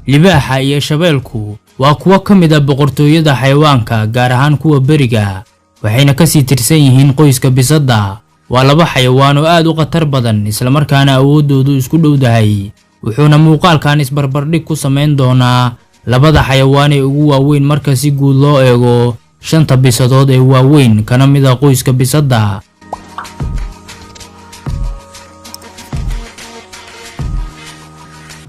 Libaaxa iyo shabeelku waa kuwo ka mid ah boqortooyada xayawaanka, gaar ahaan kuwa beriga, waxayna kasii tirsan yihiin qoyska bisadda. Waa laba xayawaan oo aad u khatar badan, islamarkaana awooddoodu isku dhowdahay. Wuxuuna muuqaalkan isbarbardhig ku samayn doonaa labada xayawaan ee ugu waaweyn marka si guud loo eego shanta bisadood ee waaweyn kana mid ah qoyska bisadda.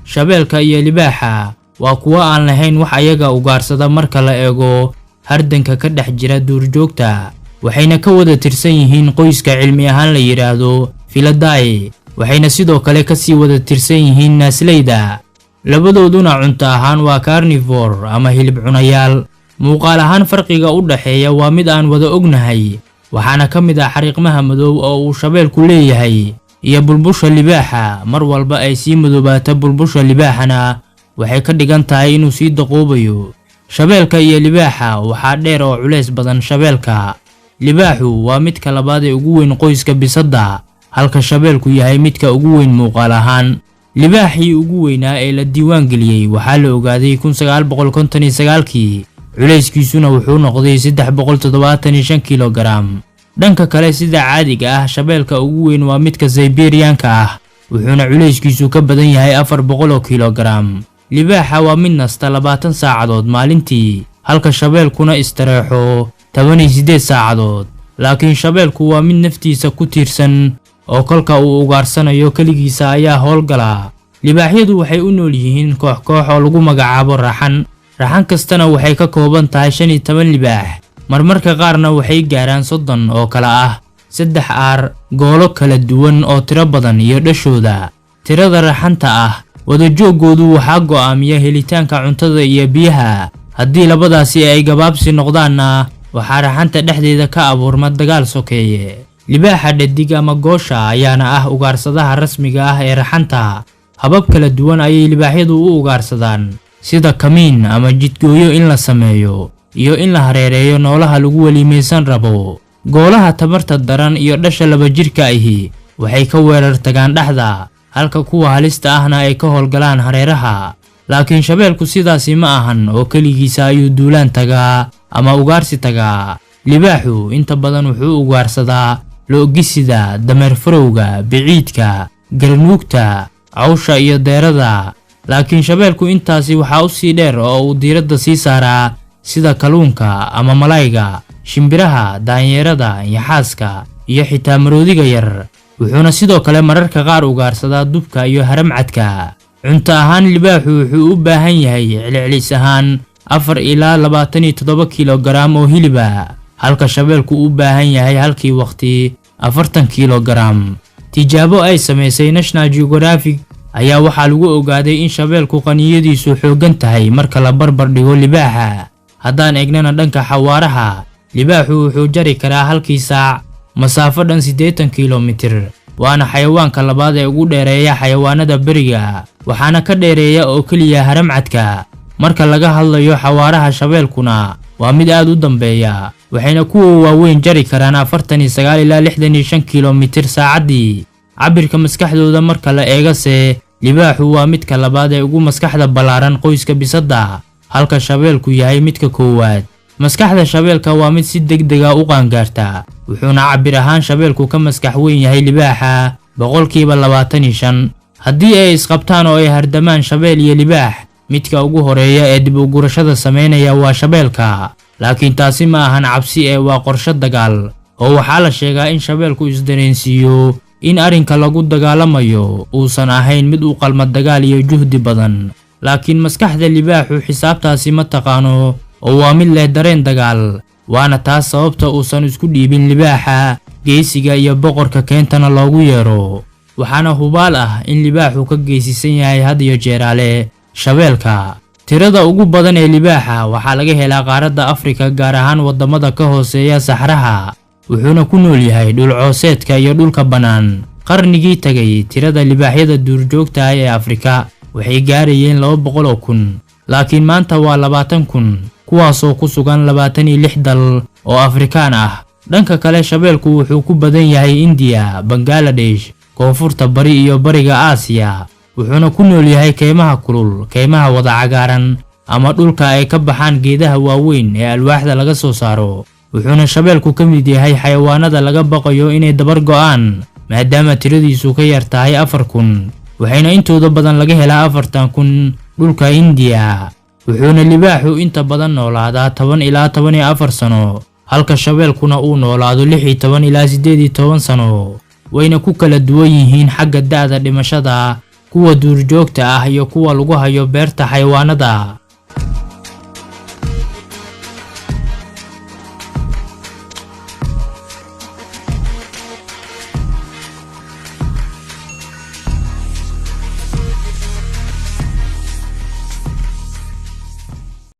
Shabeelka iyo libaaxa waa kuwo aan lahayn wax ayaga ugaarsada marka la eego hardanka ka dhex jira duurjoogta, waxayna ka wada tirsan yihiin qoyska cilmi ahaan la yidhaahdo Felidae, waxayna sidoo kale kasii wada tirsan yihiin naasleyda. Labadooduna cunto ahaan waa carnivore ama hilib cunayaal. Muuqaal ahaan farqiga u dhaxeeya waa mid aan wada ognahay, waxaana ka mid ah xariiqmaha madow oo uu shabeelku leeyahay iyo bulbusha libaaxa. Mar walba ay sii madoobaato bulbusha libaaxana, waxay ka dhigan tahay inuu sii daqoobayo. Shabeelka iyo libaaxa waxaa dheer oo culays badan shabeelka. Libaaxu waa midka labaad ee ugu weyn qoyska bisadda, halka shabeelku yahay midka ugu weyn muuqaal ahaan. Libaaxii ugu weynaa ee la diiwaan geliyey waxaa la ogaaday 1959kii, culayskiisuna wuxuu noqday 375 kilogaram. Dhanka kale, sida caadiga ah, shabeelka ugu weyn waa midka Siberianka ah, wuxuuna culayskiisu ka badan yahay 400 oo kilogaram. Libaaxa waa mid nasta 20 saacadood maalintii, halka shabeelkuna istareexo 18 saacadood. Laakiin shabeelku waa mid naftiisa ku tiirsan oo kolka uu ugaarsanayo keligiisa ayaa howlgala. Libaaxyadu waxay u nool yihiin koox koox oo lagu magacaabo raxan. Raxan kastana waxay ka kooban tahay 15 libaax, marmarka qaarna waxay gaaraan 30 oo kale ah 3 aar, goolo kala duwan oo tiro badan iyo dhashooda. Tirada raxanta ah wadajoogoodu waxaa go'aamiya helitaanka cuntada iyo biyaha. Haddii labadaasi ay gabaabsi noqdaanna, waxaa raxanta dhexdeeda ka abuurma dagaal sokeeye. Libaaxa dhadig ama goosha ayaana ah ugaarsadaha rasmiga ah ee raxanta. Habab kala duwan ayay libaaxyadu u ugaarsadaan, sida kamiin ama jidgooyo in la sameeyo iyo in la hareereeyo noolaha lagu welimaysan rabo. Goolaha tamarta daran iyo dhasha laba jirka ahi waxay ka weerar tagaan dhexda, halka kuwa halista ahna ay ka howlgalaan hareeraha. Laakiin shabeelku sidaasi ma ahan oo keligiisa ayuu duulaan tagaa ama ugaarsi tagaa. Libaaxu inta badan wuxuu ugaarsadaa lo'gisida, dameer farowga, biciidka, garanuugta, cawsha iyo deerada. Laakiin shabeelku intaasi waxaa u sii dheer oo uu diiradda sii saaraa sida kalluunka ama malayga, shimbiraha, daanyeerada, yaxaaska iyo xitaa maroodiga yar. Wuxuuna sidoo kale mararka qaar ugaarsadaa dubka iyo haramcadka. Cunto ahaan libaaxu wuxuu u baahan yahay celcelis ahaan 4 ilaa 27 kilogaram oo hiliba, halka shabeelku u baahan yahay halkii waqti 40 kilogaram. Tijaabo ay samaysay National Geographic ayaa waxaa lagu ogaaday in shabeelku qaniyadiisu xooggan tahay marka la barbar dhigo libaaxa. Haddaan eegnana dhanka xawaaraha, libaaxu wuxuu jari karaa halkii saac masaafo dhan 80 kilomitir, waana xayawaanka labaad ee ugu dheereeya xayawaanada beriga, waxaana ka dheereeya oo keliya haramcadka. Marka laga hadlayo xawaaraha, shabeelkuna waa mid aad u dambeeya, waxayna kuwa waaweyn jari karaan 49 ilaa 65 kilomitir saacaddii. Cabirka maskaxdooda marka la eegase, libaaxu waa midka labaad ee ugu maskaxda ballaaran qoyska bisadda, halka shabeelku yahay midka koowaad. Maskaxda shabeelka waa mid si degdeg ah u qaangaarta, wuxuuna cabir ahaan shabeelku ka maskax weyn yahay libaaxa 25%. Haddii ay isqabtaan oo ay hardamaan shabeel iyo libaax, midka ugu horeeya ee dib u gurashada sameynaya waa shabeelka. Laakiin taasi ma ahan cabsi ee waa qorshe dagaal, oo waxaa la sheegaa in shabeelku isdareensiiyo in arrinka lagu dagaalamayo uusan ahayn mid u qalma dagaal iyo juhdi badan. Laakiin maskaxda libaaxu xisaabtaasi ma taqaano oo waa mid leh dareen dagaal, waana taas sababta uusan isku dhiibin libaaxa geesiga iyo boqorka keentana loogu yeero. Waxaana hubaal ah in libaaxu ka geesisan yahay had iyo jeeraale shabeelka. Tirada ugu badan ee libaaxa waxaa laga helaa qaaradda Afrika, gaar ahaan wadamada ka hooseeya saxraha, wuxuuna ku nool yahay dhul cooseedka iyo dhulka bannaan. Qarnigii tagay tirada libaaxyada duurjoogta ah ee Afrika waxay gaarayeen 200,000, laakiin maanta waa 20,000, kuwaasoo ku sugan 26 dal oo Afrikaan ah. Dhanka kale, shabeelku wuxuu ku badan yahay Indiya, Bangaladesh, koonfurta bari iyo bariga Aasiya. Wuxuuna ku nool yahay keymaha kulul, keymaha wada cagaaran ama dhulka ay ka baxaan geedaha waaweyn ee alwaaxda laga soo saaro. Wuxuuna shabeelku ka mid yahay xayawaanada laga baqayo inay dabar go'aan, maadaama tiradiisu ka yar tahay 4000, waxayna intooda badan laga helaa 40,000 dhulka Hindiya. Wuxuuna libaaxu inta badan noolaadaa 10 ilaa 14 sano, halka shabeelkuna uu noolaado 16 ilaa 18 sano. Wayna ku kala duwan yihiin xagga da'da dhimashada kuwa duurjoogta ah iyo kuwa lagu hayo beerta xayawaanada.